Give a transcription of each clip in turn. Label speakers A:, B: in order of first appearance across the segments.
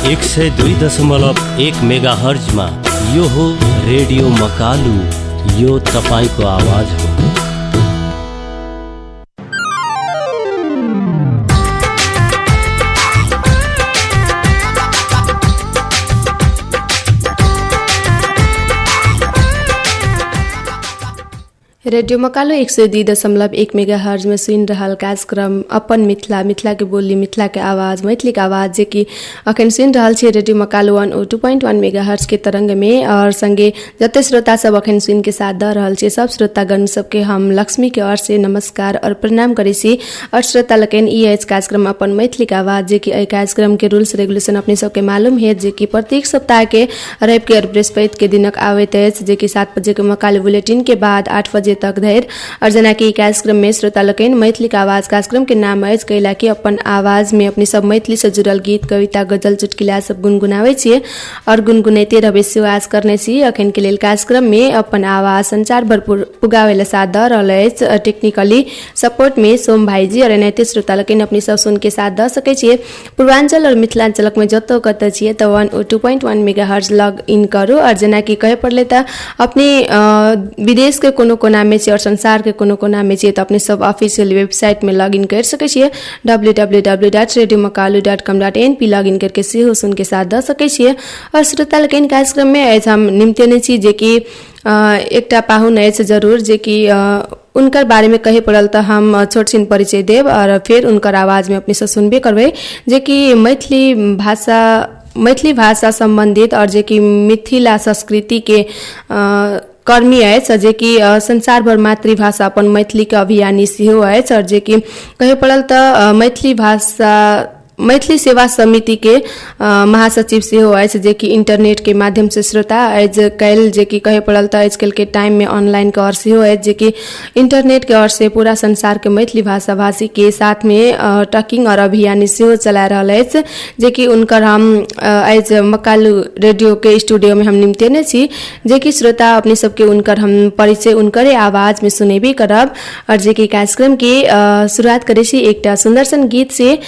A: 102.1 मेगाहर्जमा यो हो रेडियो मकालु, यो तपाईको आवाज हो।
B: रेडियो मकालु 102.1 मेगाहर्ज में सुनि रहल कार्यक्रम अपन मिथिला, मिथिला के बोली, मिथिला के आवाज, मैथिली के आवाज, जे कि अखन सुनि रहल छी रेडियो मकालु 102.1 मेगाहर्ज के तरंग में। और संगे जते श्रोता सब अखन सुनि के साथ दऽ रहल छी, सब श्रोतागण सबके हम लक्ष्मी के ओर से नमस्कार और प्रणाम करै छी। और श्रोता लोकनि, ई अछि कार्यक्रम अपन मैथिली के आवाज, जे कि एहि कार्यक्रम के रूल्स रेगुलेशन अपने सबके मालूम है, जे कि प्रत्येक सप्ताह के रवि के और बृहस्पति के दिनक आबैत अछि, जे कि 7 बजे के मकालु बुलेटिन के बाद 8 बजे तक धरि। और जेनाकि कार्यक्रम में श्रोता लोकनि मैथिली के आवाज कार्यक्रम के नाम अछि, कैला कि अपन आवाज में अपने सब मैथिली से जुड़ल गीत, कविता, गजल, चुटकुला सब गुनगुनाबै छियै और गुनगुनैते रहबै सेहो आस करने छी। अखन के लेल कार्यक्रम में अपन आवाज संचार भरपूर पुगाबै ला साथ दऽ रहल अछि टेक्निकली सपोर्ट में सोम भाईजी। और एनाहिते श्रोता लोकनि अपने सब सुन के साथ दऽ सकै छियै। पूर्वांचल और मिथिलांचलक में जतौ कतौ छियै तऽ 102.1 मेगाहर्ज लॉग इन करू। और जेनाकि कहै पड़लै तऽ अपने विदेश के कोनो कोना में छियै और संसार के कोनो कोना में छियै तऽ अपने सब ऑफिशियल वेबसाइट में लॉग इन कर सकै छियै। www.radiomakalu.com.np log in करके सेहो सुन के साथ दऽ सकै छियै। और श्रोता लोकनि, कार्यक्रम में अछि हम निमतेने छी जे कि एकटा पाहुन अछि जरूर, जे कि उनकर बारे में कहे पड़ल तऽ हम छोट छिन परिचय देब और फेर उनकर आवाज में अपने से सुनबे करबै, जे कि मैथिली भाषा सम्बन्धित और जे कि मिथिला संस्कृति के कर्मी अछि, जे कि संसारभर मातृभाषा अपन मैथिली के अभियानी सेहो अछि। और जे कि कहे पड़ल तऽ मैथिली भाषा मैथिली सेवा समिति के महासचिव सेहो अछि, जे कि इंटरनेट के माध्यम से श्रोता आज काल्हि जे कि कहे पड़ल तऽ आजकल के टाइम में ऑनलाइन के और सेहो अछि, जे कि इंटरनेट के और से पूरा संसार के मैथिली भाषा भाषी के साथ में टकिंग और अभियानी सेहो चला रहल अछि, जे कि उनकर हम आज मकालु रेडियो के स्टूडियो में हम निमतेने छी, जे कि श्रोता अपने सबके उनकर हम परिचय उनकरे आवाज में सुनेबे करब। और जे कि कार्यक्रम के शुरुआत करै छी एकटा सुन्दर सन गीत से।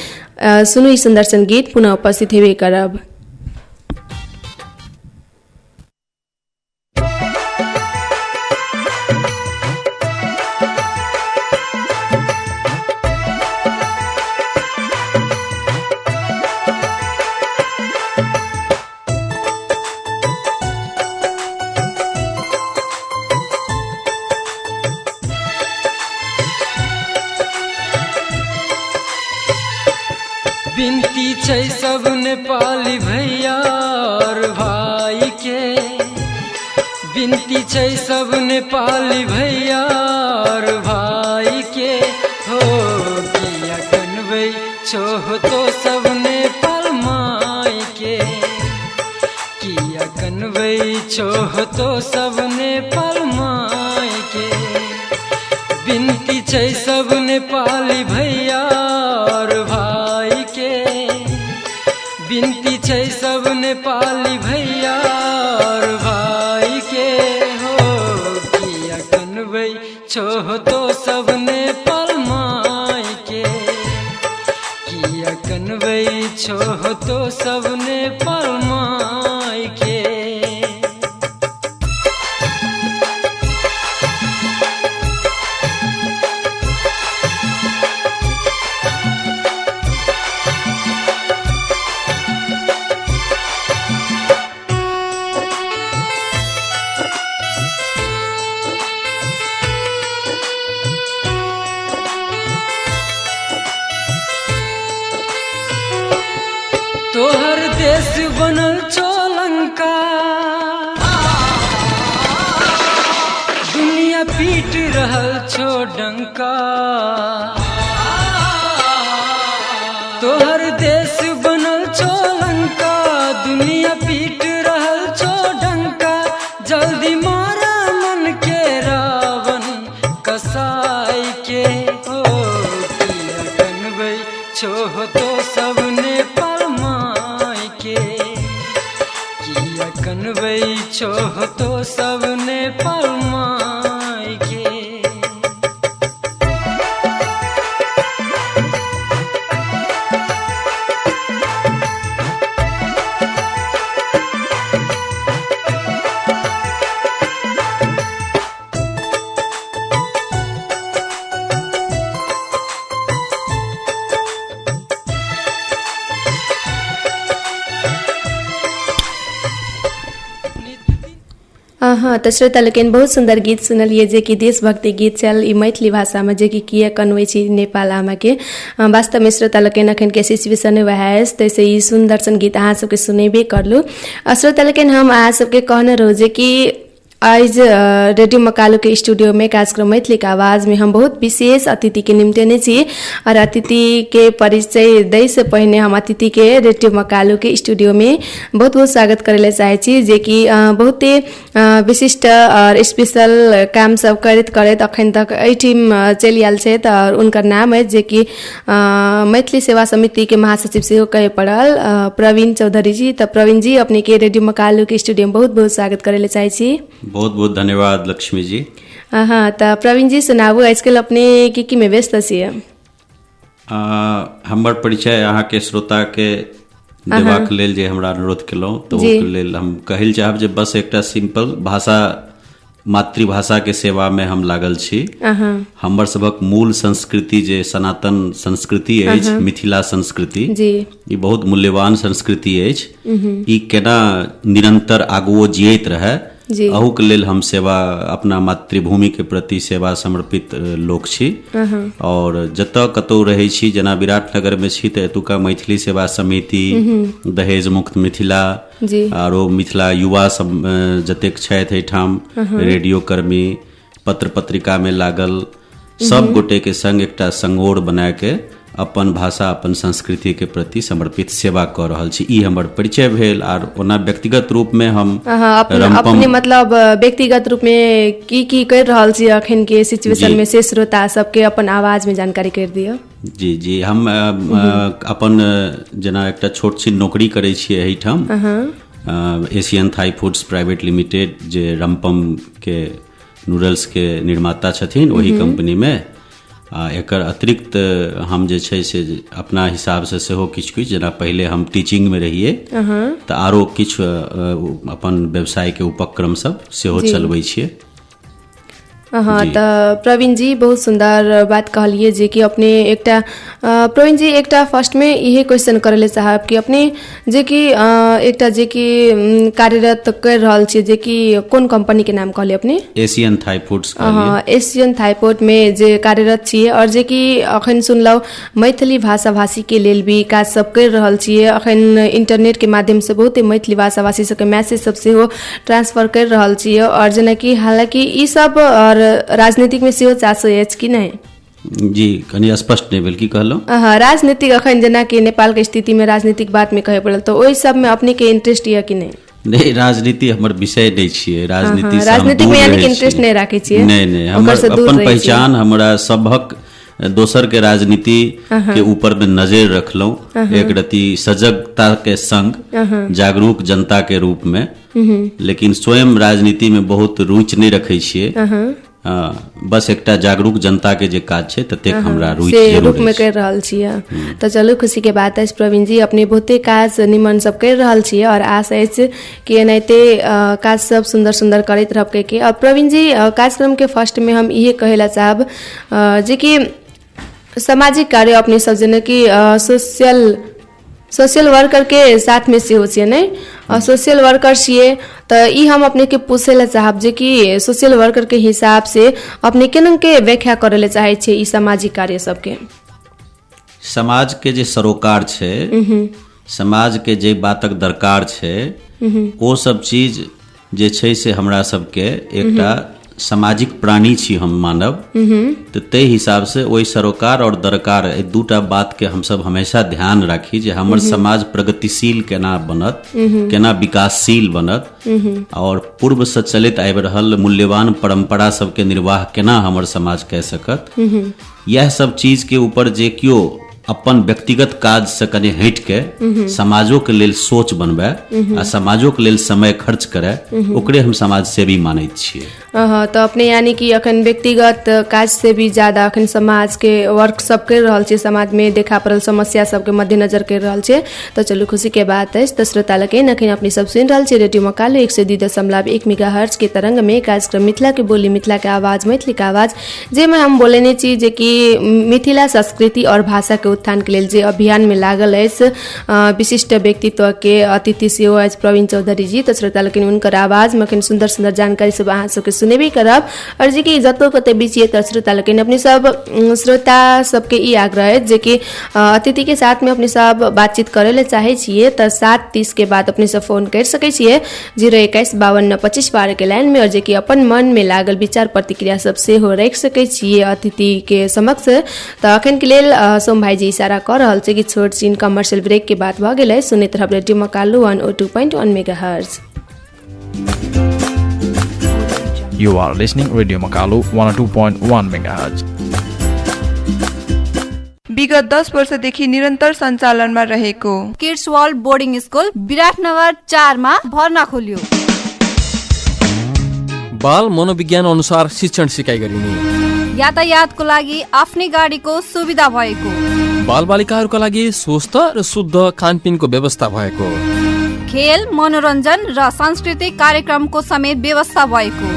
B: सुनू ई सुन्दर सन गीत, पुनः उपस्थित हेबे करब।
C: विनती छै सब नेपाली भैया और भाई के, विनती छै सब नेपाली भैया और भाई के, हो किया कनबै छो तो सब नेपाल माई के, किया कनबै छो तो सब नेपाल माई के। विनती छै सब नेपाली भैया और भाई के, विनती छै सब नेपाली भैया और भाई के, हो किया कनबै छो तो सब नेपाल माई के, किया कनबै छो तो सब नेपाल माई के। तोहर देश बनल छो लंका, दुनिया पीट रहल छो डंका, तोहर देश बनल छो लंका, दुनिया पीट रहल छो डंका, जल्दी मारा मन के रावण कसाई के, हो किया कनबै छो तो सब नेपाल माई के, किया कनबै छो तो सब नेपाल माई के।
B: हाँ, तऽ श्रोता लोकनि, बहुत सुन्दर गीत सुनलियै जे कि देशभक्ति गीत छल। ई मैथिली भाषामे जे कि किए कनबै छी नेपाल आमाके। वास्तवमे श्रोता लोकनि, एखनके सिचुएशन वएह अछि, ताहिसँ ई सुन्दर सन गीत अहाँ सबके सुनेबे करलू। आ श्रोता लोकनि, हम अहाँ सबके कहने रहू जे कि आज रेडियो मकालूके स्टूडियोमे कार्यक्रम मैथिलीके आवाजमे हम बहुत विशेष अतिथिके निम्तने छी और अतिथिके परिचय दैसँ पहिने हम अतिथिके रेडियो मकालूके स्टूडियोमे बहुत बहुत स्वागत करै लए चाहै छी, जे कि बहुते विशिष्ट और स्पेशल काम सब करैत करैत अखन तक एहिठाम चलि आयल छथि और हुनकर नाम अछि जे कि मैथिली सेवा समितिके महासचिव सेहो कहै पड़ल, प्रवीण चौधरी जी। तऽ प्रवीण जी, अपनेके रेडियो मकालूके स्टूडियोमे बहुत बहुत स्वागत करै लए चाहै छी।
D: बहुत बहुत धन्यवाद लक्ष्मी जी।
B: हाँ, तऽ प्रवीण जी, सुनाबू, आजकल अपने की की में व्यस्त छियै?
D: हमर परिचय अहाँके श्रोताके देबाक लेल जे हमरा अनुरोध केलहुँ, तऽ ओहिके लेल हम कहै लए चाहब जे बस एकटा सिंपल भाषा, मातृभाषाके सेवामे हम लागल छी। हमर सभक मूल संस्कृति जे सनातन संस्कृति अछि, मिथिला संस्कृति, ई बहुत मूल्यवान संस्कृति अछि। ई केना निरंतर आगुओ जियैत रहै, अहूके लेल हम सेवा, अपना मातृभूमिके प्रति सेवा समर्पित लोक छी। और जतऽ कतहु रहै छी, जेना विराटनगरमे छी तऽ एतुका मैथिली सेवा समिति, दहेज मुक्त मिथिला, आरो मिथिला युवा सब जतेक छथि एहिठाम, रेडियो कर्मी, पत्र पत्रिकामे लागल सब गोटे के संग एकटा संगोर बना के अपन भाषा, अपन संस्कृति के प्रति समर्पित सेवा कऽ रहल छी। ई हमर परिचय भेल। आर ओना व्यक्तिगत रूप में हम
B: अपने मतलब व्यक्तिगत रूप में की की कर रहल छी अखन के सिचुएशन में, से श्रोता सबके अपन आवाज में जानकारी कर दिअ।
D: जी जी, हम अपन जेना एकटा छोट छिन नौकरी करै छियै एहिठाम, Asian Thai foods private limited, जे रमपम के नूडल्स के निर्माता छथिन, ओहि कंपनीमे। आ एकर अतिरिक्त हम जे छै से अपना हिसाबसँ सेहो किछु किछु, जेना पहिले हम टीचिंगमे रहियै, तऽ आरो किछु अपन व्यवसायके उपक्रम सब सेहो चलबै छियै।
B: हाँ, तऽ प्रवीण जी, बहुत सुन्दर बात कहलियै जे कि अपने एकटा प्रवीण जी, एकटा फर्स्टमे इहे क्वेश्चन करै लए चाहब कि अपने जे कि एकटा जे कि कार्यरत कर रहल छियै, जे कि कोन कंपनी के नाम कहलियै अपने?
D: Asian Thai foods.
B: हाँ, एशियन थाईपोर्टमे जे कार्यरत छियै और जे कि अखन सुनलहुँ मैथिली भाषा भाषीके लेल भी काज सब करि रहल छियै। अखन इंटरनेटके माध्यमसँ बहुते मैथिली भाषा भाषी सबके मैसेज सब सेहो ट्रांसफर करि रहल छियै और जेनाकि हालाँकि ई सब और राजनीतिकमे सेहो चासो अछि कि नहि?
D: जी, कनि स्पष्ट नहि भेल, की कहलहुँ?
B: हाँ, राजनीतिक, अखन जेनाकि नेपालके स्थितिमे राजनीतिक बातमे कहै पड़ल, तऽ ओहि सबमे अपनेके इंटरेस्ट यऽ कि नहि?
D: नहि, राजनीति हमर विषय नहि छियै। राजनीति से हम
B: राजनीतिकमे
D: दूर
B: यानी कि
D: रहै
B: इंटरेस्ट
D: छियै।
B: नहि राखै छियै?
D: नहि, हमर
B: ओकरसँ दूर
D: अपन
B: रहै छियै।
D: पहचान, हमरा सभक दोसर के राजनीति के ऊपर में नजर रखलहुँ एक रति सजगता के संग, जागरूक जनता के रूप में, लेकिन स्वयं राजनीति में बहुत रुचि नहि रखै छियै। हाँ, बस एकटा जागरूक जनता के जे काज छै, ततेक हमरा रुचि
B: से
D: जरूर
B: रूपमे
D: अछि।
B: करि रहल छियै। तऽ चलू, खुशीके बात अछि प्रवीण जी, अपने बहुते काज निमन सब करि रहल छियै और आश अछि कि एनाहिते काज सब सुन्दर सुन्दर करैत रहब कहिके। और प्रवीण जी, कार्यक्रमके फर्स्टमे हम इहे कहै लए चाहब जेकि सामाजिक कार्य अपने सब जेनाकि सोशल सोशल वर्करके साथमे सेहो छियै नहि? सोशल वर्कर छियै, तऽ ई हम अपनेके पूछै लए चाहब जे कि सोशल वर्करके हिसाबसँ अपने केना के व्याख्या करै लए चाहै छियै ई सामाजिक कार्य सबके?
D: समाज के जे सरोकार छै, समाज के जे बातक दरकार छै, ओ सब चीज जे छै से हमरा सबके एकटा सामाजिक प्राणी छी हम मानव, तऽ ताहि हिसाबसँ ओहि सरोकार और दरकार, एहि दूटा बातके हमसब हमेशा ध्यान राखी जे हमर समाज प्रगतिशील केना बनत, केना विकासशील बनत और पूर्वसँ चलैत आबि रहल मूल्यवान परंपरा सबके निर्वाह केना हमर समाज कऽ सकत। इएह सब चीज के ऊपर जे केओ अपन व्यक्तिगत काज से कनि हटि के समाजो के लेल सोच बनबै आ समाजो के लेल समय खर्च करे, ओकरे हम समाज सेवी मानैत छियै।
B: तऽ अपने यानी कि अखन व्यक्तिगत काज से भी ज्यादा अखन समाजके वर्क सब करि रहल छियै, समाजमे देखा पड़ल समस्या सबके मद्देनजर करि रहल छियै। तऽ चलू, खुशीके बात अछि। तऽ श्रोता लोकनि, अखन अपने सब सुनि रहल छियै रेडियो मकालु 102.1 मेगा हर्ज के तरंगमे कार्यक्रम मिथिला के बोली, मिथिला के आवाज, मैथिली के आवाज, जाहिमे हम बोलेने छी जे कि मिथिला संस्कृति और भाषा के पुनरुत्थान के लेल जे अभियान में लागल अछि विशिष्ट व्यक्तित्व के अतिथि सेहो अछि प्रवीण चौधरी जी। तऽ श्रोता लोकनि हुनकर आवाज में अखन सुन्दर सुन्दर जानकारी सब अहाँ सबके सुनेबे करब। और जे कि जतो कतै बिचिए तऽ श्रोता लोकनि अपने सब श्रोता सबके ई आग्रह अछि जे कि अतिथि के साथ में अपने सब बातचीत करे ले चाहै छियै तऽ 7:30 के बाद अपने सब फोन कर सकै छियै 021 52 25 12 के लाइन में। और जे कि अपन मन में लागल विचार प्रतिक्रिया सब सेहो राखि सकै छियै अतिथि के समक्ष। तऽ अखन के लेल सोम भाईजी इशारा कऽ रहल छै कि छोट छिन कमर्शियल ब्रेक के बात भऽ गेलै। सुनैत रहब radio Makalu 102.1 megahertz.
E: You are listening Radio Makalu 102.1 MHz.
F: विगत 10 वर्षदेखि निरन्तर सञ्चालनमा रहेको
G: kids world boarding school Biratnagar 4 मा भर्ना खोलियो।
H: बाल मनोविज्ञान अनुसार शिक्षण सिकाइ गरिने,
G: यातायातको लागि आफ्नै गाडीको सुविधा भएको,
H: बालबालिकाहरूका लागि स्वस्थ र शुद्ध खानपिनको व्यवस्था भएको,
G: खेल मनोरञ्जन र सांस्कृतिक कार्यक्रमको समेत व्यवस्था भएको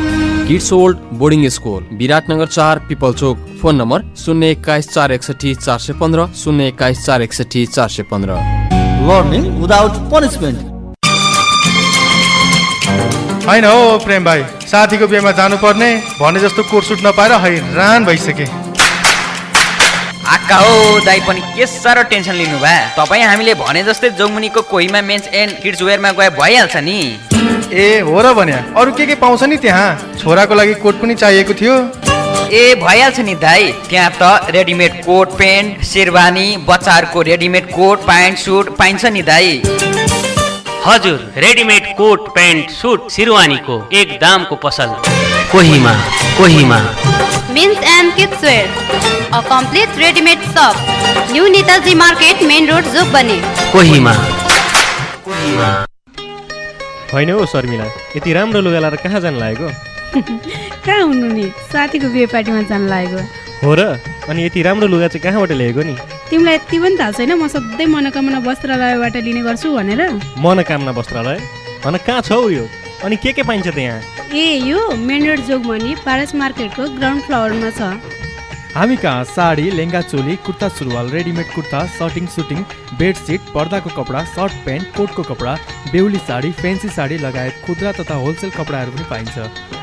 H: kids world boarding school Biratnagar 4 Pipalchowk. Phone number 021 461 415 021 461 415।
I: Learning without punishment.
J: होइन हो प्रेम भाइ, साथीको बिहेमा जानुपर्ने भने जस्तो कोट सुट नपाएर हैरान भइसके।
K: आक्का हो दाइ पनि के साह्रो टेन्सन लिनु भए। तपाईँ हामीले भने जस्तै जोगमुनिको कोहीमा मेन्स एन्ड किड्स वेयरमा गए भइहाल्छ नि।
J: ए हो र भन्या, अरू के पाउँछ नि त्यहाँ? छोराको लागि कोट पनि चाहिएको थियो।
K: ए भइहाल्छ नि दाइ, त्यहाँ त रेडिमेड कोट प्यान्ट शेरवानी, बच्चाहरूको रेडिमेड कोट प्यान्ट सुट पाइन्छ नि दाइ।
A: हजुर, रेडिमेड कोट प्यान्ट सुट शेरवानीको एक दामको पसल Kohima. Kohima
G: men's and kids wear, a complete readymade shop, new Netaji market, main road, Jogbani,
A: Kohima.
L: होइन हौ शर्मिला, यति राम्रो लुगा लाएर कहाँ जान लागेको?
M: कहाँ हुनु नि, साथीको बिहे पार्टीमा जान लागेको।
L: हो र? अनि यति राम्रो लुगा चाहिँ कहाँबाट ल्याएको नि?
M: तिमीलाई यति पनि थाहा छैन म सधैँ मनोकामना वस्त्रालयबाट लिने गर्छु भनेर?
L: मनोकामना वस्त्रालय भन, कहाँ छ हौ यो? अनि के पाइन्छ त्यहाँ?
M: ए यो मेन रोड जोगबनी पारस मार्केटको ग्राउन्ड फ्लोरमा छ।
N: हामी कहाँ साडी, लेङ्गा चोली, कुर्ता सुरुवाल, रेडिमेड कुर्ता, सर्टिङ सुटिङ, बेडसिट, पर्दाको कपडा, सर्ट प्यान्ट, कोटको कपडा, बेहुली साडी, फेन्सी साडी लगायत खुद्रा तथा होलसेल कपडाहरू पनि पाइन्छ।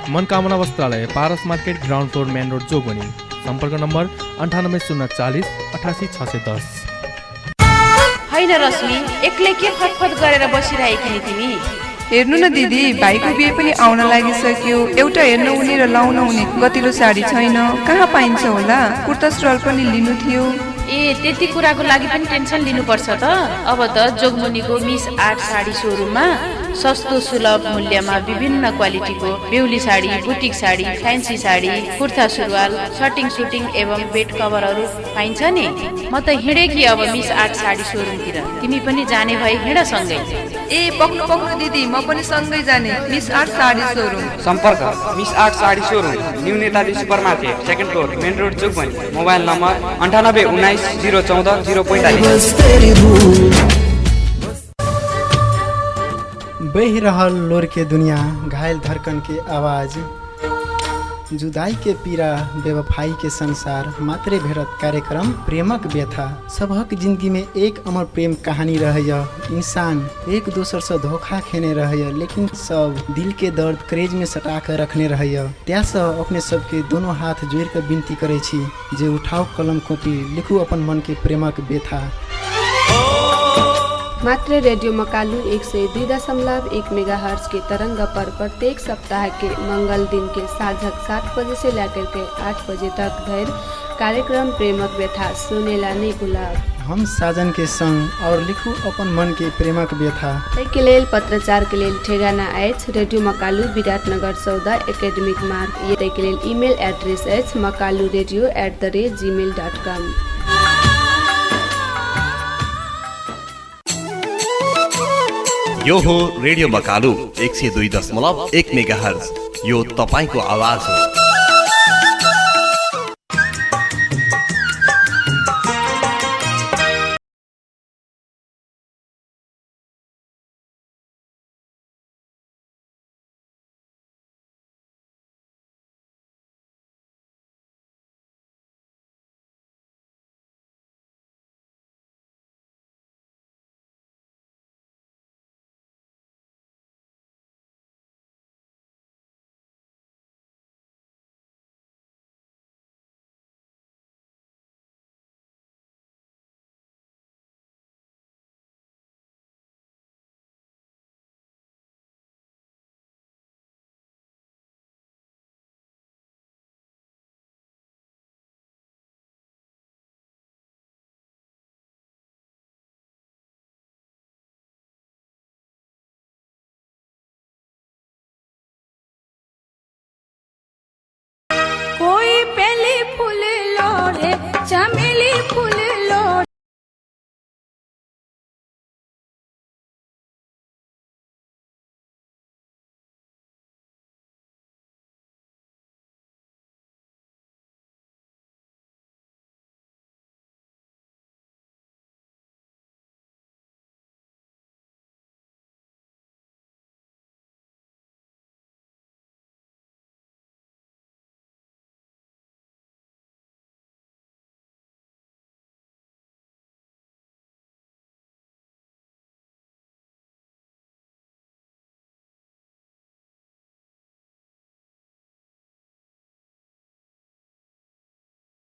N: Manakamana Vastralaya, Paras market, ground floor, main road, Jogbani. सम्पर्क नम्बर 98 040 88 610।
O: होइन रश्मि, एक्लै के फटफट गरेर बसिरहेकी नि तिमी?
F: हेर्नु न दिदी, भाइको बिहे पनि आउन लागिसक्यो। एउटा हेर्न हुने र लाउन हुने गतिलो साडी छैन, कहाँ पाइन्छ होला? कुर्ता सुरुवाल पनि लिनु थियो।
O: ए त्यति कुराको लागि पनि टेन्सन लिनुपर्छ त? अब त जोगमुनिको मिस आर्ट साडी सोरुममा सस्तो सुलभ मूल्यमा विभिन्न क्वालिटीको बेहुली साडी, बुटिक साडी, फ्यान्सी साडी, कुर्ता सुरुवाल, सर्टिङ सुटिङ एवं बेड कभरहरू पाइन्छ नि। म त हिँडे कि अब मिस आर्ट साडी सोरुमतिर, तिमी पनि जाने भए हिँड सँगै।
F: ए पक्नु पक्नु दिदी, म पनि सँगै जाने मिस आर्ट साडी सोरुम।
P: सम्पर्क miss art sari showroom, new Netaji super market, second floor, main road, Jogbani. Mobile number 98 19 014 045।
Q: बहि रहल लोर के दुनिया, घायल धड़कन के आवाज, जुदाई के पीड़ा, बेवफाई के संसार, मात्रे भेटत कार्यक्रम प्रेमक व्यथा। सबहक जिंदगी में एक अमर प्रेम कहानी रहैया। इंसान एक दोसर से धोखा खेने रहैया, लेकिन सब दिल के दर्द क्रेज में सटा कर रखने रहैया। त्यासँ अपने सबके दोनों हाथ जोड़ कर विनती करै छी जे उठाओ कलम कॉपी, लिखू अपन मन के प्रेमक व्यथा।
B: मात्र रेडियो मकालु 102.1 मेगाहर्ट्ज के तरंग पर प्रत्येक सप्ताह के मंगल दिन के साँझक 7 बजे से लेकर के 8 बजे तक धरि कार्यक्रम प्रेमक व्यथा सुनेला नहीं भुलाब।
Q: हम साजन के संग और लिखू अपन मन के प्रेमक व्यथा।
B: के लेल पत्रचार के लेल ठेगाना अछि रेडियो मकालु, विराटनगर 14, एकेडमिक मार्ग। के लेल ईमेल एड्रेस अछि makaluradio@gmail.com।
R: यो हो रेडियो मकालु 102.1 मेगाहर्ज। यो तपाईको आवाज हो।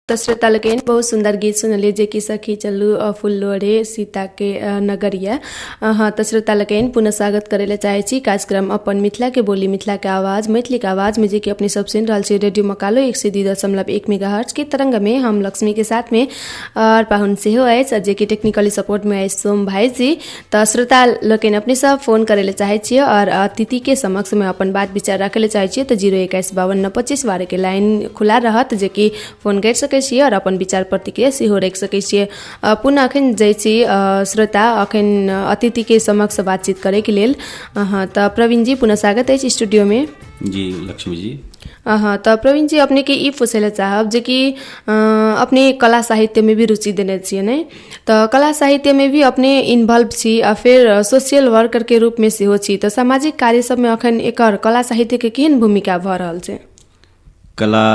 B: तऽ श्रोता लोकनि, बहुत सुन्दर गीत सुनलियै, जे कि सखी चलू फूल लोढ़े सीता के नगरिया। हँ, तऽ श्रोता लोकनि, पुनः स्वागत करै लए चाहै छी कार्यक्रम अपन मिथिला के बोली, मिथिला के आवाज, मैथिली के आवाज में, जे कि अपने सब सुनि रहल छी रेडियो मकालो 102.1 मेगा के तरंग में। हम लक्ष्मी के साथ में और पाहुन सेहो अछि, जे कि टेक्निकली सपोर्ट में अछि सोम भाईजी। तऽ श्रोता लोकनि, अपने सब फोन करै लए चाहै छियै और अतिथि के समक्ष में अपन बात विचार राखै लए चाहै छियै, तऽ 021522512 के लाइन खुला रहत, जे कि फोन करि सकै छियै और अपन विचार प्रतिक्रिया सेहो राखि सकै छियै। पुनः अखन जाइ छी श्रोता अखन अतिथि के समक्ष बातचीत करैके लेल। हँ, तऽ प्रवीण जी, पुनः स्वागत अछि स्टूडियोमे।
D: जी लक्ष्मी जी।
B: हँ, तऽ प्रवीण जी, अपनेके ई पूछै लए चाहब जे कि अपने कला साहित्यमे भी रुचि देने छियै ने? तऽ कला साहित्यमे भी अपने इन्वॉल्व छी आ फेर सोशल वर्करके रूपमे सेहो छी, तऽ सामाजिक कार्य सबमे अखन एकर कला साहित्यके केहन भूमिका भऽ रहल छै?
D: कला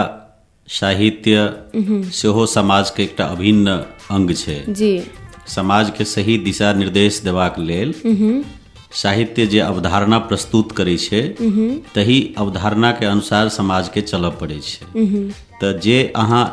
D: साहित्य सेहो समाजके एकटा अभिन्न अंग छै। समाजके सही दिशा निर्देश देबाक लेल साहित्य जे अवधारणा प्रस्तुत करै छै, तही अवधारणाके अनुसार समाजके चलऽ पड़ै छै। तऽ जे अहाँ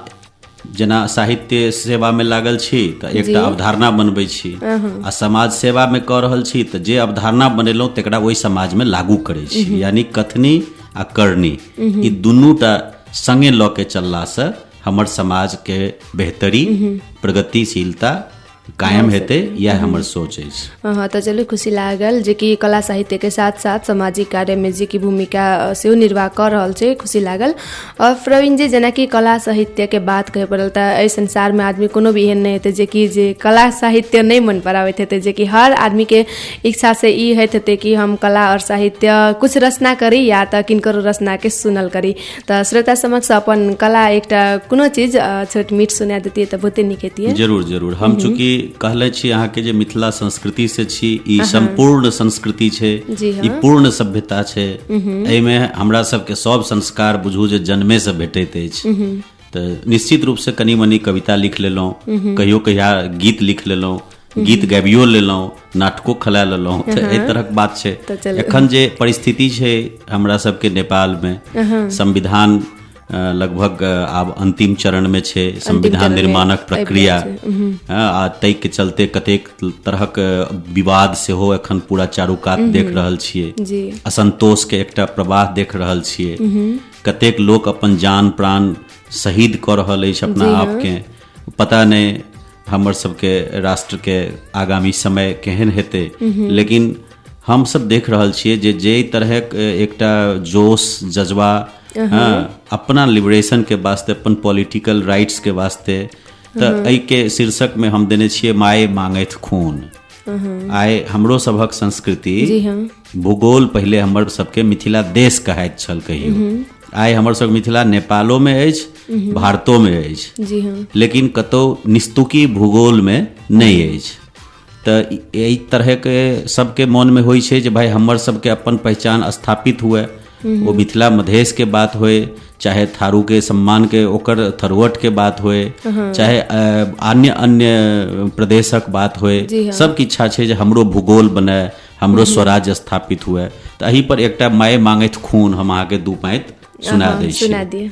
D: जेना साहित्य सेवामे लागल छी, तऽ एकटा अवधारणा बनबै छी आ समाज सेवामे कऽ रहल छी, तऽ जे अवधारणा बनेलहुँ तकरा ओहि समाजमे लागू करै छी। यानी कथनी आ करनी, ई दुनूटा संगे लऽ के चललासँ हमर समाजके बेहतरी, प्रगतिशीलता कायम हेतै, इएह हमर सोच अछि।
B: हँ, तऽ चलू, खुशी लागल जे कि कला साहित्यके साथ साथ सामाजिक कार्यमे जे कि भूमिका सेहो निर्वाह कऽ रहल छै। खुशी लागल। और प्रवीण जी, जेनाकि कला साहित्यके बात कहै पड़ल, तऽ एहि संसारमे आदमी कोनो भी एहन नहि हेतै जे कि जे कला साहित्य नहि मन पराबैत हेतै, जे कि हर आदमीके इच्छा से ई होइत हेतै कि हम कला और साहित्य कुछ रचना करी या तऽ किनकरो रचनाके सुनल करी। तऽ श्रोता समक्ष अपन कला एकटा कोनो चीज छोट मीठ सुना देतियै तऽ बहुते नीक हेतियै।
D: जरूर जरूर। हम चूँकि कहले छी अहाँके जे मिथिला संस्कृति से छी, ई सम्पूर्ण संस्कृति छै। ई पूर्ण सभ्यता छै। एहिमे हमरा सबके सब संस्कार बुझू जे जन्मे से भेटैत अछि। तऽ निश्चित रूप से कनि मनि कविता लिख लेलहुँ, कहियो कहिया गीत लिख लेलहुँ, गीत गाबियो लेलहुँ, नाटको खेला लेलहुँ। तऽ एहि तरहक बात छै।
B: तऽ चलू।
D: एखन जे परिस्थिति छै हमरा सबके नेपालमे, संविधान लगभग आब अंतिम चरण में छै, संविधान
B: चरण मे
D: निर्माणक
B: आबि
D: प्रक्रिया
B: रहल छै।
D: आ ताहिके चलते कतेक तरहक विवाद सेहो एखन पूरा चारू कात देख रहल छियै। असंतोष के एकटा प्रवाह देख रहल छियै। कतेक लोक अपन जान प्राण शहीद कऽ रहल अछि अपना आपके। पता नहि हमर सबके राष्ट्र के आगामी समय केहन हेतै, लेकिन हम सब देख रहल छियै जे जाहि तरहक एकटा जोश जज्बा, हाँ, अपना लिबरेशन के वास्ते, अपन पॉलिटिकल राइट्स के वास्ते, तऽ एहिके शीर्षक में हम देने छियै माय मांगैत खून। आइ हमरो सभक संस्कृति, भूगोल, पहिले हमर सबके मिथिला देश कहाइत छल कहियो। आइ हमर सब मिथिला नेपालो में अछि, भारतो में अछि, लेकिन कतौ निस्तुकी भूगोल में नहि अछि। तऽ एहि तरहके सबके मोनमे होइ छै जे भाई हमर सबके अपन पहचान स्थापित हुए। ओ मिथिला मधेश के बात होए, चाहे थारू के सम्मान के ओकर थरुअट के बात होए, चाहे अन्य अन्य प्रदेशक बात होए, सबके इच्छा छै जे हमरो भूगोल बने, हमरो स्वराज्य स्थापित हुए। तऽ एहि पर एकटा माय मांगैत खून हम अहाँके दू पाँति सुना दै छी।
B: सुना दिअ।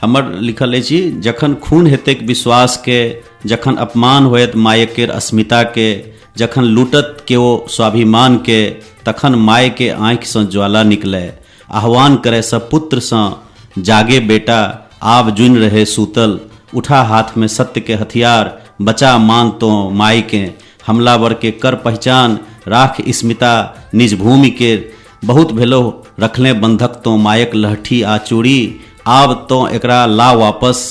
D: हमर लिखल अछि, जखन खून हेतैक विश्वास के, जखन अपमान होयत माय केर अस्मिता के, जखन लूटत केओ स्वाभिमान के, तखन माय के आँखिसँ ज्वाला निकले, आह्वान करे सब पुत्रसँ, जागे बेटा, आब जुनि रहे सूतल, उठा हाथ में सत्य के हथियार, बचा मान तो माय के, हमलावर के कर पहचान, राख स्मिता निज भूमि के, बहुत भेलो रखले बंधक तो मायक लहठी आ चूड़ी, आब तो एकरा ला वापस,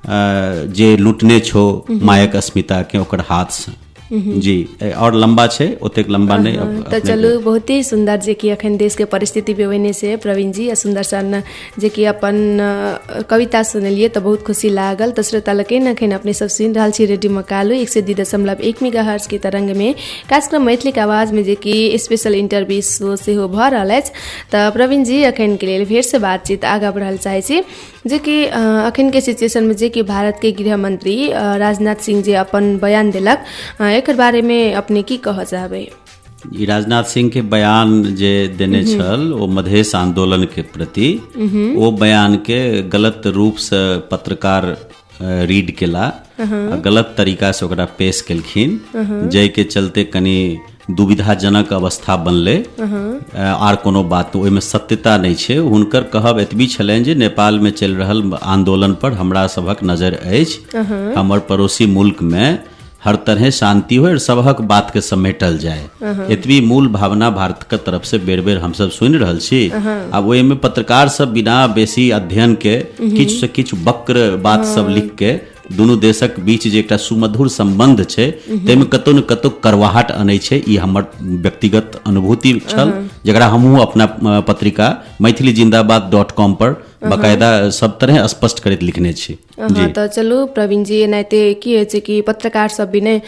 D: जे लूटने छो मायक अस्मिता के ओकर हाथ से। जी, और लंबा छै, ओतेक लंबा नहि।
B: तऽ
D: अपने
B: चलू, बहुत ही सुन्दर, जे कि अखन देशके परिस्थिति भी ओहिने से प्रवीण जी आ सुन्दर सन जे कि अपन कविता सुनलियै, तऽ बहुत खुशी लागल। तऽ श्रोता लोकनि, अखन अपने सब सुनि रहल छी रेडियो मकालू 102.1 मेगा के तरंग में कार्यक्रम मैथिलीक आवाज में, जे कि स्पेशल इंटरव्यू शो सेहो भऽ रहल अछि। तऽ प्रवीण जी, अखन के लेल फेरसँ बातचीत आगाँ बढ़ल चाहै छी, जे कि अखन के सिचुएशन में जे कि भारत के गृह मंत्री राजनाथ सिंह जे अपन बयान देलक, एकर बारे में अपने की कहऽ चाहबै?
D: ई राजनाथ सिंह के बयान जे देने छल ओ मधेश आंदोलन के प्रति, ओ बयान के गलत रूप से पत्रकार रीड केला आ गलत तरीका से ओकरा पेश केलखिन, जाहि के चलते कनि दुविधाजनक अवस्था बनलै। आर कोनो बात ओहिमे सत्यता नहि छै। हुनकर कहब एतबी छलनि जे नेपालमे चलि रहल आंदोलन पर हमरा सभक नजर अछि, हमर पड़ोसी मुल्कमे हर तरह शांति हो और सबहक बात के समेटल जाय, एतबी मूल भावना भारत के तरफ से बेर बेर हमसब सुनि रहल छी। आब ओहिमे पत्रकार सब बिना बेसी अध्ययन के किछु से किछु वक्र बात सब लिख के दुनू देशक बीच जे एकटा सुमधुर संबंध छै ताहिमे कतौ ने कतौ करवाहट अनै छै। ई हमर व्यक्तिगत अनुभूति छल, जकरा हमहूँ अपना पत्रिका मैथिली जिंदाबाद .com पर बकायदा सब तरह स्पष्ट करैत लिखने छी।
B: जी तऽ चलू प्रवीण जी, एनाहिते की होइ छै कि पत्रकार सब भी नहि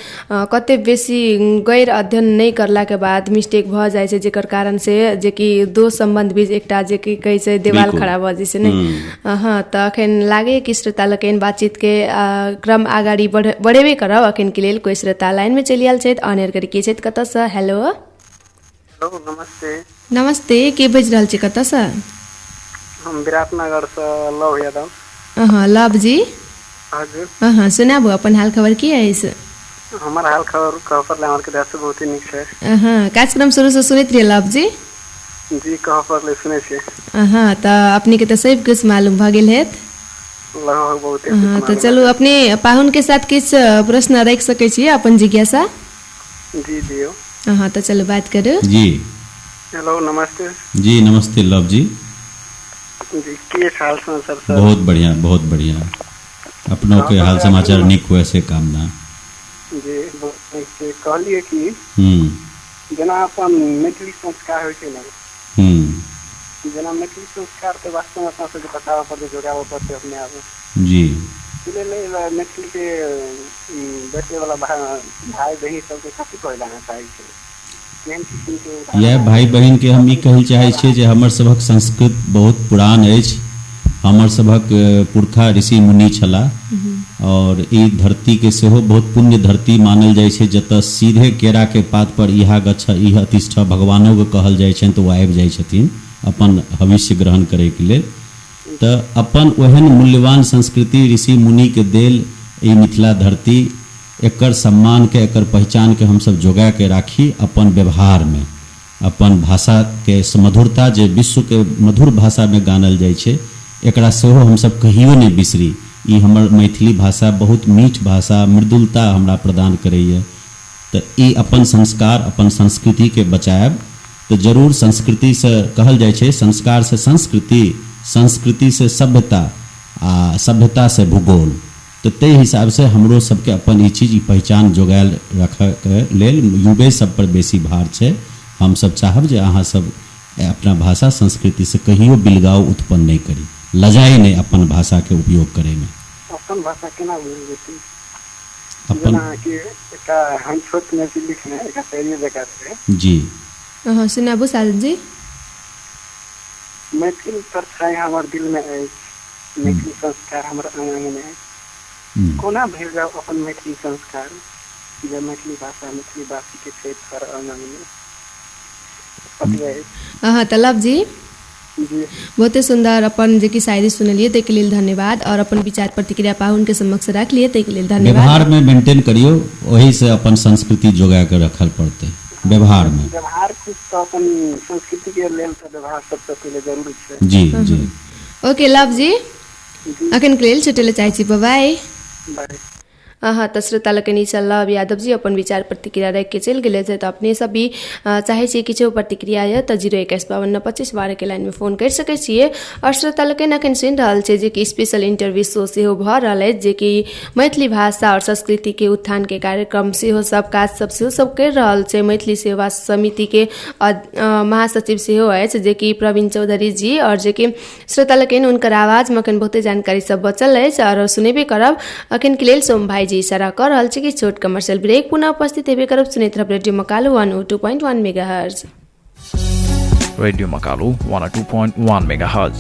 B: कते बेसी गैर अध्ययन नहि करलाके बाद मिस्टेक भऽ जाइ छै, जेकर कारण से जेकि दो सम्बन्ध बीच एकटा जे कि कहै छै देवाल खड़ा भऽ जाइ छै ने। हँ, तऽ अखन लागैए कि श्रोता लोकनि बातचीतके क्रम अगाडि बढ़ेबे करब। अखनके लेल कोइ श्रोता लाइनमे चलि आयल छथि, अनेर करी के छथि, कतऽसँ? हेलो।
S: हेलो, नमस्ते।
B: नमस्ते, के बाजि रहल छी, कतऽसँ?
S: हम विराटनगरसँ लव यादव।
B: हँ, लव जी।
S: हजुर।
B: हँ, सुनाबू अपन हाल खबर की अछि?
S: हमर हाल खबर कह पड़लै हमर के से बहुत ही नीक छै।
B: हँ, कार्यक्रम शुरूसँ सुनैत रहियै लव जी?
S: जी, कह पड़लै सुनै छियै।
B: हँ, तऽ अपनेके तऽ सब किछु मालूम भऽ गेल हैत।
S: लगभग बहुते।
B: हँ, तऽ चलू अपने पाहुनके साथ किछु प्रश्न राखि सकै छियै, अपन जिज्ञासा।
S: जी दियौ।
B: हँ, तऽ चलू बात करू।
D: जी।
S: हेलो, नमस्ते।
D: जी नमस्ते लव जी।
S: जी, की हाल समाचार सर?
D: बहुत बढ़िया, बहुत बढ़िया। अपनों के हाल समाचार नीक हुए से कामना।
S: जी, बहुत नीक छै। कहलियै कि जेना अपन मैथिली संस्कार होइ छै ने, जेना मैथिली संस्कार तऽ वास्तवमे अपना सबके बचाबऽ पड़तै, जोगाबऽ पड़तै अपने आप।
D: जी।
S: लेल मैथिली के बैठे वाला भाई बहिन सबके कथी कहै लए अहाँ चाहै छी? केहन किसिम के?
D: इएह भाई बहिन के हम ई कहै चाहै छियै जे हमर सभक संस्कृत बहुत पुरान अछि। हमर सभक पुरखा ऋषि मुनि छलाह और ई धरती के सेहो बहुत पुण्य धरती मानल जाइ छै, जतऽ सीधे केरा के पात पर इहा गच्छ इह तिष्ठ भगवानो के कहल जाइ छनि तऽ ओ आबि जाइ छथिन अपन भविष्य ग्रहण करैके लेल। तऽ अपन ओहन मूल्यवान संस्कृति ऋषि मुनि के देल ई मिथिला धरती, एकर सम्मान के, एकर पहिचान के हमसब जोगा के राखी अपन व्यवहार में। अपन भाषा के मधुरता जे विश्व के मधुर भाषा में गानल जाइ छै, एकरा सेहो हमसब कहियो नहि बिसरी। ई हमर मैथिली भाषा बहुत मीठ भाषा, मृदुलता हमरा प्रदान करैए। तऽ ई अपन संस्कार, अपन संस्कृति के बचायब तऽ जरूर। संस्कृति से कहल जाइ छै संस्कार से संस्कृति, संस्कृति से सभ्यता आ सभ्यता से भूगोल। तऽ ताहि हिसाबसँ हमरो सबके अपन ई चीज, ई पहिचान जोगायल रखयके लेल युवे सब पर बेसी भार छै। हमसब चाहब जे अहाँ सब अपना भाषा संस्कृति से कहियो बिलगाव उत्पन्न नहि करी, लजाइ नहि अपन भाषाके उपयोग करैमे।
S: अपन भाषा केना भूलि जेतै?
D: अपन
S: जेना कि एकटा हम छोट मे छी लिखने एकटा शायरी जकाँ छै।
D: जी।
B: हँ, सुनाबू साजन जी।
S: मैथिल परछाई हमर दिल मे अछि, मैथिली संस्कार हमर अंग अंग मे अछि, कोना भूलि जाउ अपन मैथिली संस्कार जे मैथिली भाषा मैथिली भाषी के छै हर अंग अंग मे।
B: हँ, तऽ लव जी।
S: जी।
B: बहुते सुन्दर अपन जे कि शायरी सुनलियै, ताहिके लेल धन्यवाद और अपन विचार प्रतिक्रिया पाहुनके समक्ष रखलियै, ताहिके लेल धन्यवाद।
D: व्यवहारमे मेंटेन करियौ, ओहिसँ अपन संस्कृति जोगा कऽ रखल पड़तै व्यवहारमे।
S: व्यवहार कुछ तऽ अपन संस्कृति के लेल तऽ व्यवहार सबसँ पहिले जरूरी छै।
D: जी जी।
B: ओके लव जी, अखनके लेल छुटै लए चाहै छी, बाय।
S: बाय।
B: हाँ, तऽ श्रोता लोकनि लव यादव जी अपन विचार प्रतिक्रिया राखि के चलि गेलै। तऽ अपने सब भी चाहै छियै किछु प्रतिक्रिया यऽ तऽ 021 52 25 12 के लाइनमे फोन करि सकै छियै। आओर श्रोता लोकनि अखन सुनि रहल छै जे कि स्पेशल इंटरव्यू शो सेहो भऽ रहल अछि, जे कि मैथिली भाषा आओर संस्कृतिके उत्थानके कार्यक्रम सेहो सब काज सब सेहो सब करि रहल छै। मैथिली सेवा समितिके महासचिव सेहो अछि जे कि प्रवीण चौधरी जी। आओर जे कि श्रोता लोकनि हुनकर आवाजमे अखन बहुते जानकारी सब बचल अछि आओर सुनेबे करब। अखनके लेल सोम भाईजी इशारा कऽ रहल छै कि छोट कमर्शियल ब्रेक, पुनः उपस्थित हेबे करब। सुनैत रहब radio Makalu 102.1 megahertz.
E: Radio Makalu 102.1 megahertz.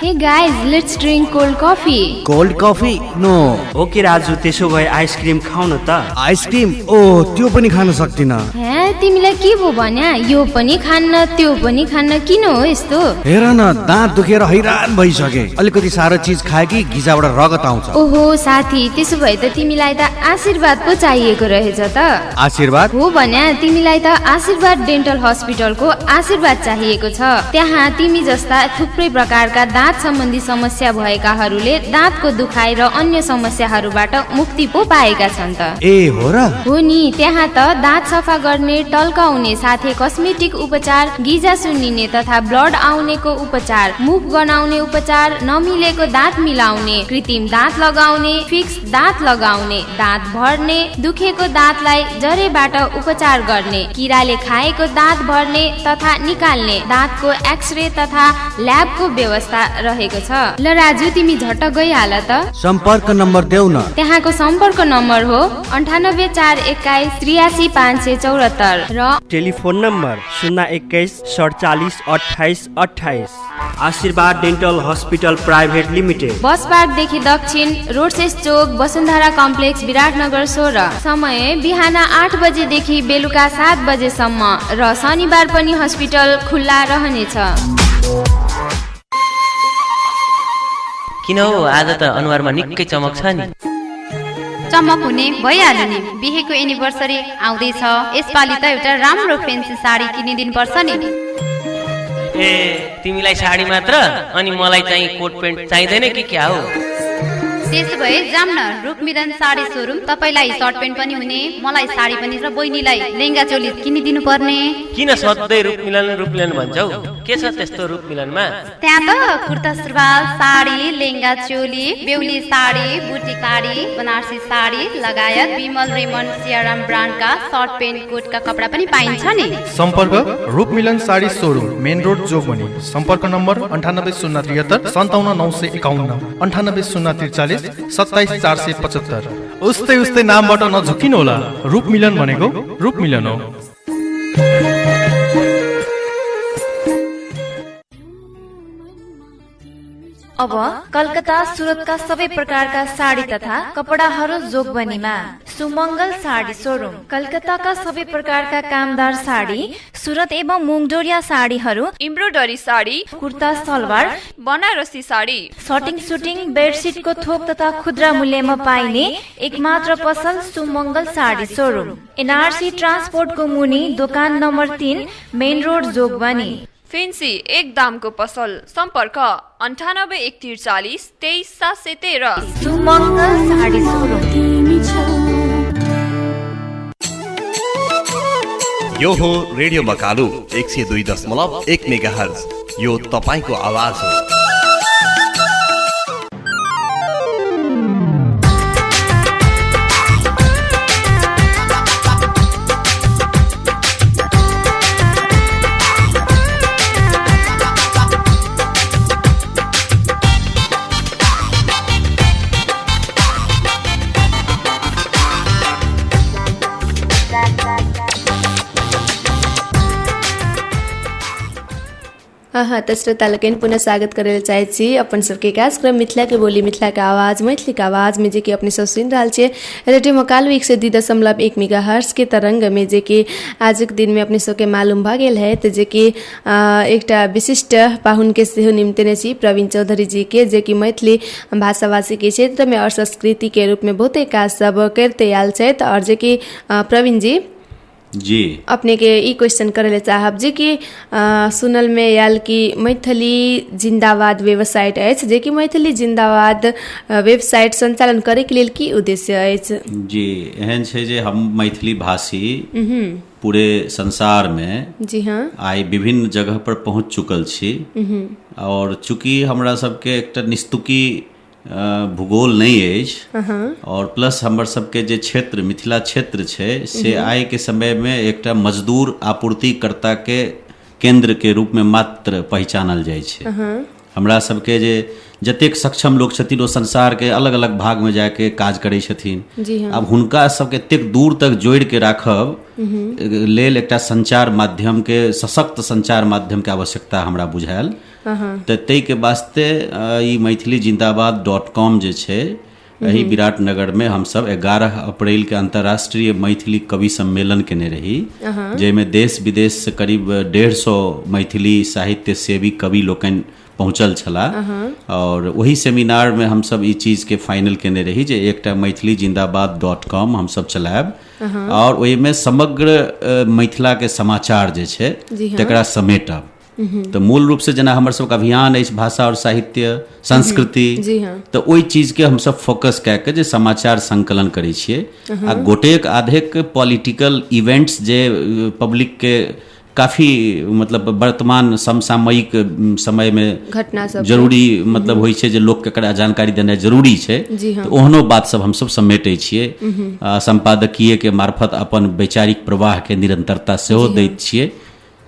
G: हे Hey guys, let's drink cold coffee.
I: Cold coffee? No.
T: Okay Raju, त्यसो भए आइसक्रिम खाऊ न त।
I: आइसक्रिम? ओ, त्यो पनि खान सक्दिन।
G: हे, तिमीलाई के भो भन्या? यो पनि खान्न, त्यो पनि खान्न, किन हो यस्तो?
I: हेर न, दाँत दुखेर हैरान भइसके। अलिकति साह्रो चिज खाए कि गिजाबाट रगत आउँछ।
G: ओहो साथी, त्यसो भए त तिमीलाई त आशीर्वाद पो चाहिएको रहेछ त।
I: आशीर्वाद?
G: हो भन्या, तिमीलाई त आशीर्वाद डेन्टल हस्पिटलको आशीर्वाद चाहिएको छ। त्यहाँ तिमी जस्ता थुप्रै प्रकारका दाँत सम्बन्धी समस्या भएकाहरूले दाँतको दुखाइ र अन्य समस्याहरूबाट मुक्ति पो पाएका छन् त।
I: ए हो र?
G: हो नि, त्यहाँ त दाँत सफा गर्ने, टल्काउने साथै कस्मेटिक उपचार, गिजा सुन्निने तथा ब्लड आउनेको उपचार, मुख गनाउने उपचार, नमिलेको दाँत मिलाउने, कृत्रिम दाँत लगाउने, फिक्स दाँत लगाउने, दाँत भर्ने, दुखेको दाँतलाई जरेबाट उपचार गर्ने, किराले खाएको दाँत भर्ने तथा निकाल्ने, दाँतको एक्सरे तथा ल्याबको व्यवस्था रहेको छ। ल राजु, तिमी झट्ट गइहाल त।
I: सम्पर्क नम्बर देऊ न।
G: त्यहाँको सम्पर्क नम्बर हो 98 4 21 83 574 र
T: telephone number 021 47 28 28। Ashirwad dental hospital private limited,
G: bus पार्कदेखि दक्षिण, रोडसेस चोक, वसुन्धरा कम्प्लेक्स, विराटनगर 16। समय बिहान 8 बजेदेखि बेलुका 7 बजेसम्म र शनिबार पनि हस्पिटल खुल्ला रहनेछ।
A: किन हो आज त अनुहारमा निकै चमक छ नि?
G: चमक हुने भइहाल्यो नि, बिहेको एनिभर्सरी आउँदैछ, यसपालि त एउटा राम्रो फेन्सी साडी किनिदिनु पर्छ नि।
A: ए, तिमीलाई साडी मात्र अनि मलाई चाहिँ कोट पेन्ट चाहिँदैन कि क्या हो?
G: त्यसो भए जाम न रुखमिदन साडी सोरुम, तपाईलाई सर्ट पेन्ट पनि हुने, मलाई साडी पनि र बहिनीलाई लेहेङ्गा चोली किनिदिनु पर्ने।
A: किन सधैँ रुखमिलन रुखमिलन भन्छौ? के छ त्यस्तो रुखमिलनमा?
G: त्यहाँ त कुर्ता सुरुवाल, साडी, लेहेङ्गा चोली, बेहुली साडी, बुटी साडी, बनारसी साडी लगायत विमल रेमन सियाराम ब्रान्डका सर्ट पेन्ट कोटका कपडा पनि पाइन्छ नि।
J: सम्पर्क Rupmilan sari showroom, main road, Jogbani. सम्पर्क नम्बर 98 073 57 951, 98 043 27 475। उस्तै उस्तै नामबाट नझुकिनु होला, रूप मिलन भनेको रूप मिलन हो।
U: अब कलकत्ता सुरतका सबै प्रकारका साडी तथा कपडाहरू जोगबनीमा। सुमंगल साडी सोरुम, कलकत्ताका सबै प्रकारका कामदार साडी, सुरत एवं मुङडोरिया साडीहरू,
F: एम्ब्रोइडरी साडी,
U: कुर्ता सलवार,
F: बनारसी साडी,
U: सर्टिङ सुटिङ बेडसिटको थोक तथा खुद्रा मूल्यमा पाइने एकमात्र पसल सुमंगल साडी सोरुम, एनआरसी ट्रान्सपोर्टको मुनि, दोकान नम्बर 3, मेन रोड, जोगबनी।
F: फेन्सी एक दामको पसल। सम्पर्क 98 143 23 713।
U: सुमंगल साडी सोरुम।
R: यो हो रेडियो मकालु 102.1 मेगाहर्ज। यो तपाईको आवाज हो।
B: हाँ, तऽ श्रोता लोकनि पुनः स्वागत करै लए चाहै छी अपन सबके कार्यक्रम मिथिला के बोली, मिथिला के आवाज, मैथिली के आवाज में, जे कि अपने सब सुनि रहल छियै रेडियो मकालु 102.1 मेगा हर्स के तरंग में, जे कि आजुक दिन में अपने सबके मालूम भऽ गेल है तऽ जे कि एकटा विशिष्ट पाहुन के सेहो निमतेने छी, प्रवीण चौधरी जी के, जे कि मैथिली भाषाभाषी के क्षेत्र में और संस्कृति के रूप में बहुते काज सब करिते आयल छथि। और जे कि प्रवीण जी
D: जी,
B: अपने के ई क्वेश्चन करे ले चाहब जे कि सुनल में आयल कि मैथिली जिंदाबाद वेबसाइट अछि, जे कि मैथिली जिंदाबाद वेबसाइट संचालन करे के लेल की उद्देश्य अछि?
D: जी, एहन छै जे हम मैथिली भाषी पूरे संसार में
B: जी हाँ
D: आइ विभिन्न जगह पर पहुंच चुकल छी। और चूँकि हमरा सबके एकटा निस्तुकी भूगोल नहीं अछि और प्लस हमर सबके जे क्षेत्र मिथिला क्षेत्र छै से आइ के समय में एकटा मजदूर आपूर्तिकर्ता के केंद्र के रूप में मात्र पहिचानल जाइ छै। हमरा सबके जे जतेक सक्षम लोग छथिन ओ संसार के अलग अलग भाग में जाके काज करै छथिन। आब हुनका सबके एतेक दूर तक जोड़ि के राखब लेल एकटा संचार माध्यम के, सशक्त संचार माध्यम के आवश्यकता हमरा बुझायल। तऽ ताहिके वास्ते ई मैथिली जिन्दाबाद .com जे छै, एहि विराटनगरमे हमसब 11 अप्रैल के अंतर्राष्ट्रीय मैथिली कवि सम्मेलन केने रही, जाहिमे देश विदेश से करीब 150 मैथिली साहित्य सेवी कवि लोकनि पहुँचल छलाह। और वही सेमिनार में हमसब ई चीज के फाइनल केने रही जे एकटा मैथिली जिन्दाबाद .com हमसब चलायब और ओहिमे समग्र मिथिला के समाचार जे छै तकरा समेटब। तऽ मूल रूप से जेना हमर सबके अभियान अछि भाषा और साहित्य संस्कृति, तऽ ओहि चीज के हमसब फोकस कए के जे समाचार संकलन करै छियै आ गोटेक आधेक पॉलिटिकल इवेंट्स जे पब्लिक के काफी मतलब वर्तमान समसामयिक समय में
B: घटना सब
D: जरूरी मतलब होइ छै जे लोक के एकरा जानकारी देनाइ जरूरी छै, तऽ ओहनो बात सब हमसब समेटै छियै। संपादकीय के मार्फत अपन वैचारिक प्रवाह के निरंतरता सेहो दैत छियै।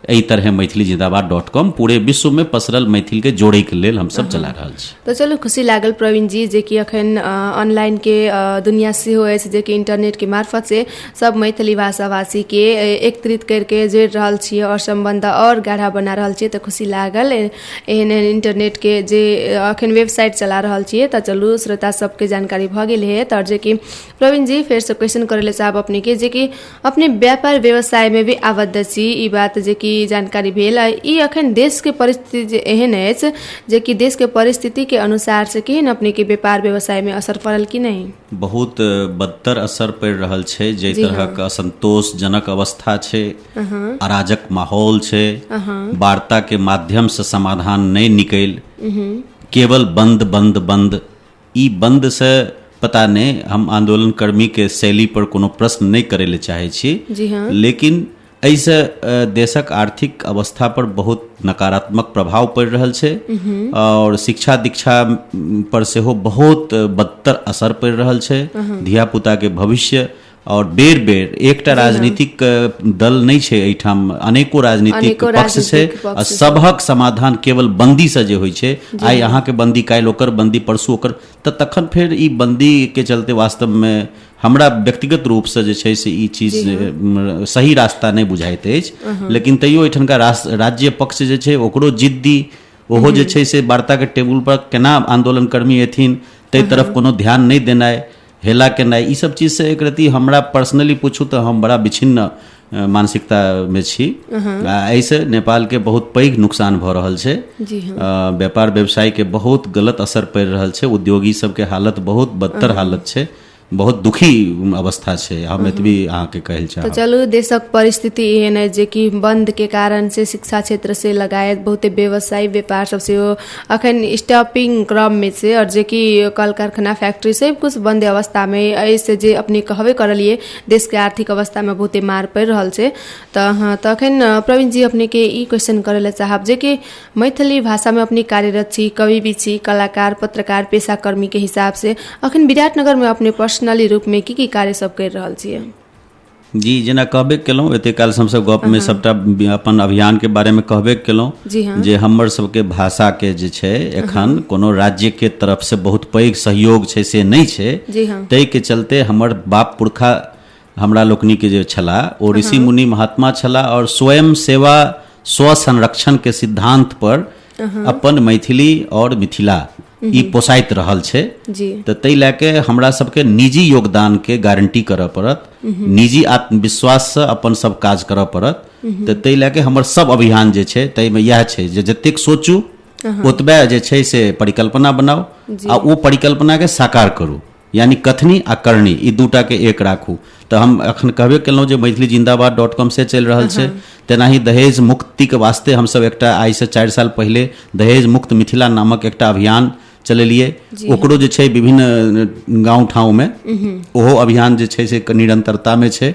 D: एहि तरहे मैथिली जिन्दाबाद .com पूरे विश्व में पसरल मैथिल के जोड़े के लेल हमसब चला रहल छी।
B: तो चलू, खुशी लागल प्रवीण जी जे कि अखन ऑनलाइन के दुनिया सेहो अछि, जे कि इंटरनेट के मार्फत से सब मैथिली भाषा भाषी के एकत्रित करके जोड़ि रहल छियै और सम्बन्ध और गाढ़ा बना रहल छियै। तऽ खुशी लागल एहन एहन इंटरनेट के जे अखन वेबसाइट चला रहल छियै। तऽ चलू, श्रोता सबके जानकारी भऽ गेल हे। तऽ जे कि प्रवीण जी फेरसँ क्वेश्चन करै लए चाहब अपने के, जे कि अपने व्यापार व्यवसाय में भी आबद्ध छी, ई बात जे कि जानकारी भेल। ई अखन देश के परिस्थिति जे एहन अछि जे कि देश के परिस्थिति के अनुसार से केहन अपने के व्यापार व्यवसाय में असर पड़ल कि नहीं?
D: बहुत बदतर असर पड़ि रहल छै। जाहि तरहक असंतोषजनक अवस्था छै, अराजक माहौल छै, वार्ता के माध्यम से समाधान नहि निकलि, केवल बंद बंद बंद। ई बंद से पता नहि, हम आंदोलनकर्मी के शैली पर कोनो प्रश्न नहि करै लए चाहै छी, लेकिन एहिसँ देशक आर्थिक अवस्था पर बहुत नकारात्मक प्रभाव पड़ि रहल छै और शिक्षा दीक्षा पर सेहो बहुत बदतर असर पड़ि रहल छै। धिया पुता के भविष्य और बेर बेर एकटा राजनीतिक दल नहि छै एहिठाम, अनेको राजनीतिक पक्ष छै आ सबहक समाधान केवल बंदी से जे होइ छै, आइ अहाँके बंदी, काल्हि ओकर बंदी, परसू ओकर, तऽ तखन फेर ई बंदी के चलते वास्तवमे हमरा व्यक्तिगत रूपसँ जे छै से ई चीज सही रास्ता नहि बुझाइत अछि। लेकिन तैयो एहिठामका राज्य पक्ष जे छै ओकरो जिद्दी ओहो जे छै से वार्ताके टेबुल पर केना आंदोलनकर्मी एथिन ताहि तरफ कोनो ध्यान नहि देनाइ, हेला केनाइ, ई सब चीजसँ एक रति हमरा पर्सनली पूछू तऽ हम बड़ा विच्छिन्न मानसिकतामे छी। एहिसँ नेपालके बहुत पैघ नुकसान भऽ रहल छै। व्यापार व्यवसायके बहुत गलत असर पड़ि रहल छै। उद्योगी सबके हालत बहुत बदतर हालत छै, बहुत दुखी अवस्था छै। हम एतबी अहाँके कहै लए
B: तऽ
D: चाहब।
B: चलू, देशक परिस्थिति एहन अछि जे कि बंद के कारण से शिक्षा क्षेत्र से लगायत बहुते व्यवसाय व्यापार सब सेहो अखन स्टॉपिंग क्रम में छै और जे कि कल कारखाना फैक्ट्री सब कुछ बंद अवस्था में। एहिसँ जे अपने कहबे करलियै, देश के आर्थिक अवस्था में बहुते मार पड़ि रहल छै। तऽ हाँ, तऽ अखन प्रवीण जी अपने के ई क्वेश्चन करै लए चाहब जे कि मैथिली भाषा में अपने कार्यरत छी, कवि भी छी, कलाकार, पत्रकार, पेशाकर्मी के हिसाब से अखन विराटनगर में अपने पर्सनली रूप में की की कार्य सब करि रहल छियै?
D: जी, जेना कहबे केलहुँ, एते काल हमसब गपमे सबटा अपन अभियानके बारेमे कहबे केलहुँ जे हमर सबके भाषाके जे छै एखन कोनो राज्यके तरफसँ बहुत पैघ सहयोग छै से नहि छै। ताहिके चलते हमर बाप पुरखा हमरा लोकनिके जे छलाह ओ ऋषि मुनि महात्मा छलाह और स्वयं सेवा स्वसंरक्षण के सिद्धांत पर अपन मैथिली और मिथिला ई पोसाइत रहल छै। तऽ ताहि लए के हमरा सबके निजी योगदानके गारंटी करऽ पड़त, निजी आत्मविश्वाससँ अपन सब काज करऽ पड़त। तऽ ताहि लए के हमर सब अभियान जे छै ताहिमे इएह छै जे जतेक सोचू ओतबे जे छै से परिकल्पना बनाउ आ ओ परिकल्पनाके साकार करू, यानी कथनी आ करनी ई दूटा के एक राखू। तऽ हम एखन कहबे केलहुँ जे मैथिली जिन्दाबाद .com से चलि रहल छै। तेनाही दहेज मुक्तिके वास्ते हमसब एकटा आइसँ 4 साल पहिले दहेज मुक्त मिथिला नामक एकटा अभियान चलेलियै। ओकरो जे छै विभिन्न गाँव ठाँवमे ओहो अभियान जे छै से निरन्तरतामे छै।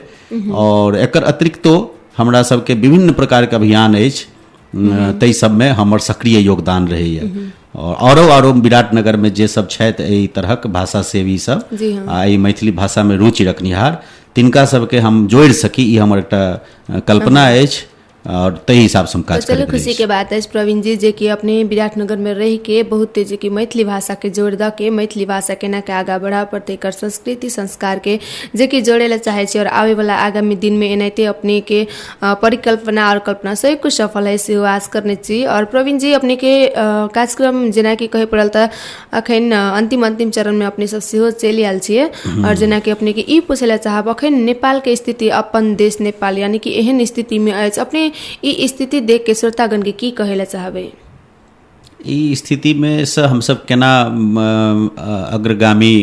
D: और एकर अतिरिक्तो हमरा सबके विभिन्न प्रकारके अभियान अछि, ताहि सबमे हमर सक्रिय योगदान रहैए। और आरो विराटनगरमे जे सब छथि एहि तरहक भाषा सेवी सब आ एहि मैथिली भाषामे रुचि रखनिहार, तिनका सबके हम जोड़ि सकी, ई हमर एकटा कल्पना अछि। आओर ताहि हिसाबसँ हम
B: तो
D: काज
B: चलू
D: करैत रहै
B: खुशी
D: छी।
B: के बात अछि प्रवीण जी, जे कि अपने विराटनगर में रह के बहुत जे कि मैथिली भाषा के जोड़ दऽ के मैथिली भाषा केना के आगाँ बढ़ाबऽ पड़तै, एकर संस्कृति संस्कार के जे कि जोड़े ला चाहै छी और आबे वाला आगामी दिन में एनाहिते अपने के परिकल्पना और कल्पना सब कुछ सफल है सेहो आश करने छी। और प्रवीण जी अपने के कार्यक्रम जेनाकि कहै पड़ल तऽ अखन अंतिम अंतिम चरण में अपने सब सेहो चलि आयल छियै और जेनाकि अपने के ई पूछै ला चाहब, अखन नेपाल के स्थिति, अपन देश नेपाल यानी कि एहन स्थिति में अछि, अपने ई स्थिति देख के श्रोतागण के की कहै ला चाहबै?
D: ई स्थितिमे से हमसब केना अग्रगामी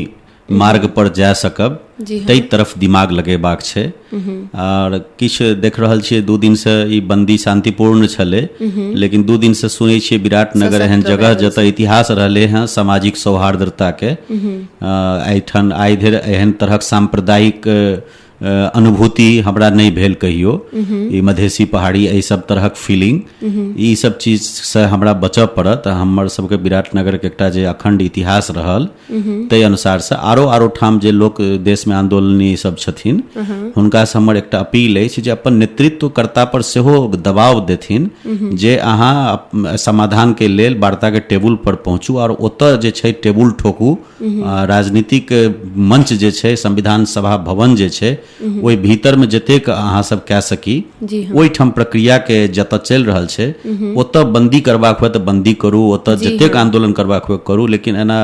D: मार्ग पर जा सकब, ताहि तरफ दिमाग लगेबाक छै। आर किछु देख रहल छियै, 2 दिनसँ ई बंदी शांतिपूर्ण छलै, लेकिन 2 दिनसँ सुनै छियै विराटनगर एहन
B: सशक्त
D: जगह
B: भए
D: जतऽ इतिहास रहलै हँ सामाजिक सौहार्द्रताके, एहिठाम आइ धरि एहन तरहक साम्प्रदायिक अनुभूति हमरा नहि भेल कहियो। ई मधेसी पहाड़ी एहि सब तरहक फीलिंग, ई सब चीजसँ हमरा बचऽ पड़त। हमर सबके विराटनगरके एकटा जे अखण्ड इतिहास रहल ताहि अनुसारसँ आरो आरो ठाम जे लोक देशमे आन्दोलनी सब छथिन हुनकासँ हमर एकटा अपील अछि जे अपन नेतृत्वकर्ता पर सेहो दबाव देथिन जे अहाँ समाधानके लेल वार्ताके टेबुल पर पहुँचू आओर ओतऽ जे छै टेबुल ठोकू। राजनीतिक मंच जे छै, संविधान सभा भवन जे छै, ओहि भीतरमे जतेक अहाँ सब कए सकी ओहिठाम प्रक्रियाके जतऽ चलि रहल छै ओतऽ बंदी करबाक हुए तऽ बंदी करू, ओतऽ जतेक आंदोलन करबाक हुए करू, लेकिन एना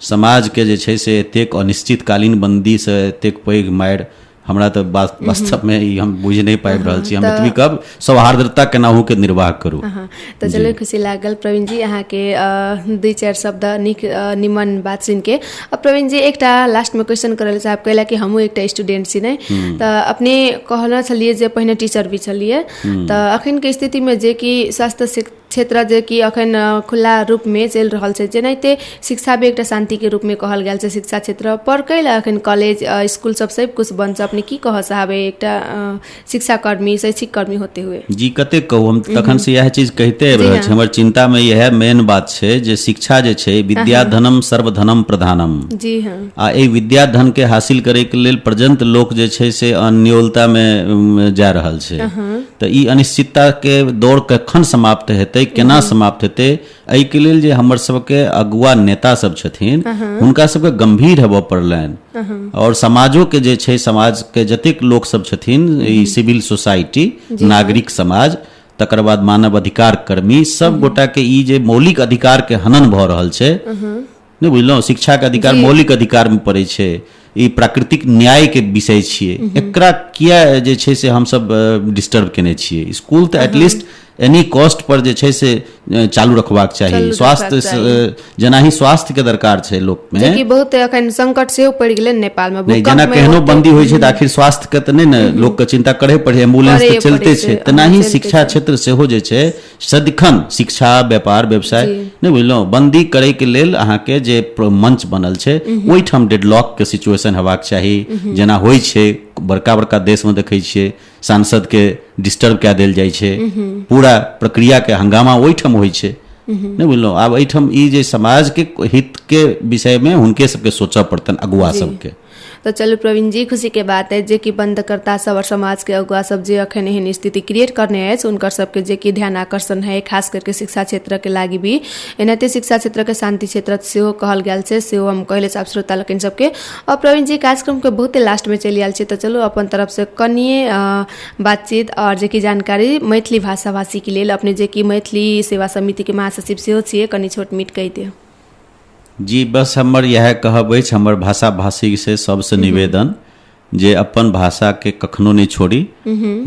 D: समाजके जे छै से एतेक अनिश्चितकालीन बंदीसँ एतेक पैघ मारि हमरा तऽ वास्तवमे ई हम बुझि नहि पाबि रहल छी। हम एतबी कहब, सौहार्द्रता केनाहु के निर्वाह करू।
B: तऽ चलू खुशी लागल प्रवीण जी अहाँके 2-4 शब्द नीक निमन बात सुनिके। अब प्रवीण जी एकटा लास्टमे क्वेश्चन करय लए चाहब, कैला कि हमहूँ एकटा स्टूडेंट छी ने, तऽ अपने कहने छलियै जे पहिने टीचर भी छलियै, तऽ अखनके स्थितिमे जे कि स्वास्थ्य क्षेत्र जे कि अखन खुला रूपमे चलि रहल छै, जेनाहिते शिक्षा भी एकटा शान्तिके रूपमे कहल गेल छै शिक्षा क्षेत्र पर, कैला अखन कॉलेज स्कूल सब सब कुछ बंद छै, अपने की कहऽ चाहबै एकटा शिक्षाकर्मी शैक्षिक कर्मी होते हुए?
D: जी कतेक कहू, हम तखन से इएह चीज कहिते आबि रहल छी। हमर चिंता में इएह मेन बात छै जे शिक्षा जे छै, विद्या धनम सर्वधनम प्रधानम।
B: जी हाँ।
D: आ एहि विद्या धन के हासिल करे के लेल पर्यंत लोक जे छै से अन्योलता में जा रहल छै। तऽ ई अनिश्चितता के दौर कखन समाप्त हेतै, केना समाप्त हेतै, एहिके लेल जे हमर सबके अगुआ नेता सब छथिन हुनका सबके गंभीर हेबऽ पड़लनि और समाजो के जे छै, समाज के जतेक लोक सब छथिन, ई सिविल सोसाइटी, नागरिक समाज, तकर बाद मानव अधिकार कर्मी, सब गोटा के ई जे मौलिक अधिकार के हनन भऽ रहल छै, नहि बुझलहुँ, शिक्षा के अधिकार मौलिक अधिकार में पड़ै छै, ई प्राकृतिक न्याय के विषय छियै, एकरा किया जे छै से हमसब डिस्टर्ब केने छियै? स्कूल तऽ एटलीस्ट एनी कॉस्ट पर जे छै से चालू रखबाक चाही। स्वास्थ्य जेनाही स्वास्थ्य के दरकार छै लोक में,
B: जेकि बहुत अखन संकट सेहो पड़ि गेलै नेपाल में,
D: नहि जेना केहनो बंदी होइ छै तऽ आखिर स्वास्थ्य के तऽ नहि ने लोक के चिंता करे पड़े, एम्बुलेंस तऽ चलते छै, तेनाही शिक्षा क्षेत्र सेहो जे छै सदिखन शिक्षा, व्यापार, व्यवसाय, नहि बुझलहुँ, बंदी करे के लेल अहाँके जे मंच बनल छै ओहिठाम डेडलॉक के सिचुएशन हेबाक चाही, जेना होइ छै बड़का बड़का देश में देखै छियै सांसद के डिस्टर्ब कए देल जाइ छै, पूरा प्रक्रिया के हंगामा ओहिठाम होइ छै, नहि बुझलहुँ। आब एहिठाम ई जे समाज के हित के विषय में हुनके सबके सोचऽ पड़तनि, अगुआ सबके।
B: तो चलू प्रवीण जी, खुशी के बात है जे कि बंदकर्ता सब और समाज के अगुआ सब जे अखन एहन स्थिति क्रिएट करने अछि उनकर सबके जे कि ध्यान आकर्षण है, खास करके शिक्षा क्षेत्र के लागि भी। एनाहिते शिक्षा क्षेत्र के शांति क्षेत्र सेहो कहल गेल छै, सेहो हम कहले चाहब श्रोता लोकनि सबके। और प्रवीण जी कार्यक्रम के बहुते लास्ट में चलि आयल छी, तऽ चलू अपन तरफ से कनिए बातचीत और जे कि जानकारी मैथिली भाषा भाषी के लेल, अपने जे कि मैथिली सेवा समिति के महासचिव सेहो छियै, कनि छोट मीट कहि दियौ।
D: जी बस हमर इएह कहब अछि, हमर भाषा भाषी से सबसे निवेदन जे अपन भाषा के कखनो नहि छोड़ी,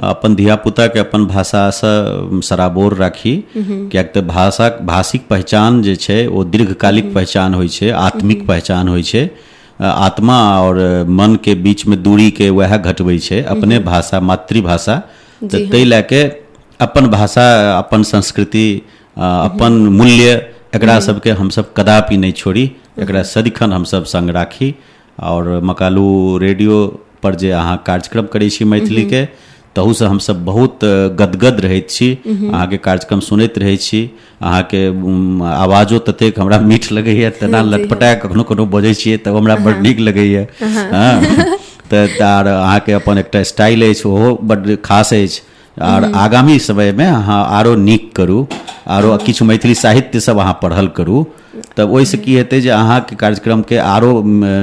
D: अपन धियापुता के अपन भाषासँ सराबोर राखी, कियाक तऽ भाषा भाषिक पहचान जे छै ओ दीर्घकालिक पहचान होइ छै, आत्मिक पहचान होइ छै। आत्मा और मन के बीच में दूरी के वएह घटबै छै अपने भाषा, मातृभाषा। तऽ ताहि लए के अपन भाषा, अपन संस्कृति, अपन मूल्य, एकरा सबके हमसब कदापि नहि छोड़ी, एकरा सदिखन हमसब संग राखी। और मकालू रेडियो पर जे अहाँ कार्यक्रम करै छी मैथिली के, तहूसँ हमसब बहुत गदगद रहैत छी, अहाँके कार्यक्रम सुनैत रहै छी, अहाँके आवाजो ततेक हमरा मीठ लगैए, तेना लटपटा कखनो कखनो बजै छियै तब हमरा बड़ नीक लगैए। हँ, तऽ आर अहाँके अपन एकटा स्टाइल अछि, ओहो बड्ड खास अछि। आओर आगामी समयमे अहाँ आरो नीक करू, आरो किछु मैथिली साहित्य सब अहाँ पढ़ल करू, तब ओहिसँ की हेतै जे अहाँके कार्यक्रमके आरो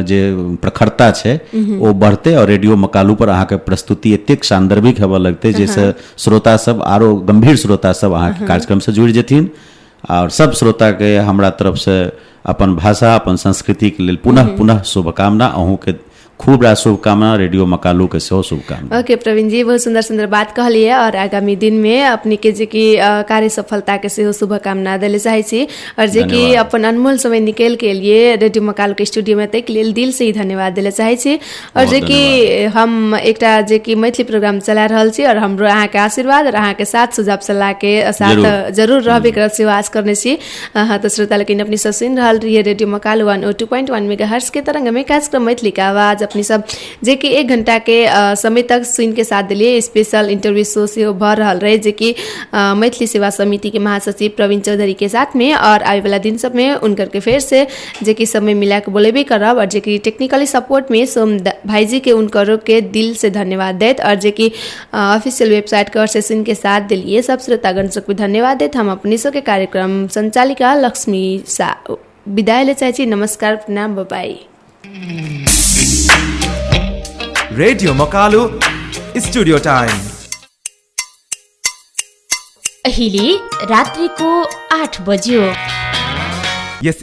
D: जे प्रखरता छै ओ बढ़तै और रेडियो मकालू पर अहाँके प्रस्तुति एतेक सान्दर्भिक हेबऽ लगतै जाहिसँ श्रोता सब आरो गंभीर श्रोता सब अहाँके कार्यक्रमसँ जुड़ि जेथिन। और सब श्रोताके हमरा तरफसँ अपन भाषा अपन संस्कृतिके लेल पुनः पुनः शुभकामना, अहूँके खूब रास शुभकामना, रेडियो मकालू के सेहो शुभकामना।
B: ओके प्रवीण जी, बहुत सुंदर सुंदर बात कहलिए और आगामी दिन में अपने के जे कि कार्य सफलता के सेहो शुभकामना देले चाहै छी और जे कि अपन अनमोल समय निकल के लिए रेडियो मकालू के स्टूडियो में ताहिके लेल दिल से ही धन्यवाद देले चाहै छी। और जे कि हम एकटा जे कि मैथिली प्रोग्राम चला रहल छी और हमरो अहाँके आशीर्वाद और अहाँके साथ सुझाव सल्लाह के साथ जरूर रहबे करत सेहो आश करने छी। हाँ, तो श्रोता लेकिन अपनी सब सुनि रहल रहिए रेडियो मकालू 102.1 मेगाहर्ट्ज के तरंग में कार्यक्रम मैथिली के आवाज। अपनी सब जे कि 1 घंटा के समय तक सुन के साथ दिलिए स्पेशल इंटरव्यू शो सेहो भऽ रहल रहे जे कि मैथिली सेवा समिति के महासचिव प्रवीण चौधरी के साथ में और आबे वाला दिन सब में उनकर के फेर से जे कि समय मिला के बोलेबे करब और जे कि टेक्निकली सपोर्ट में सोम भाईजी के उनकरो के दिल से धन्यवाद दैत और जे कि ऑफिशियल वेबसाइट के ओर से सुन के साथ दिलिए सब श्रोतागण सबके धन्यवाद दैत हम अपने सबके कार्यक्रम संचालिका लक्ष्मी सा विदाई ले चाहै छी। नमस्कार, प्रणाम, bye.
C: Radio Makalu studio time
V: अहिले रात्रिको 8 बज्यो।
C: यस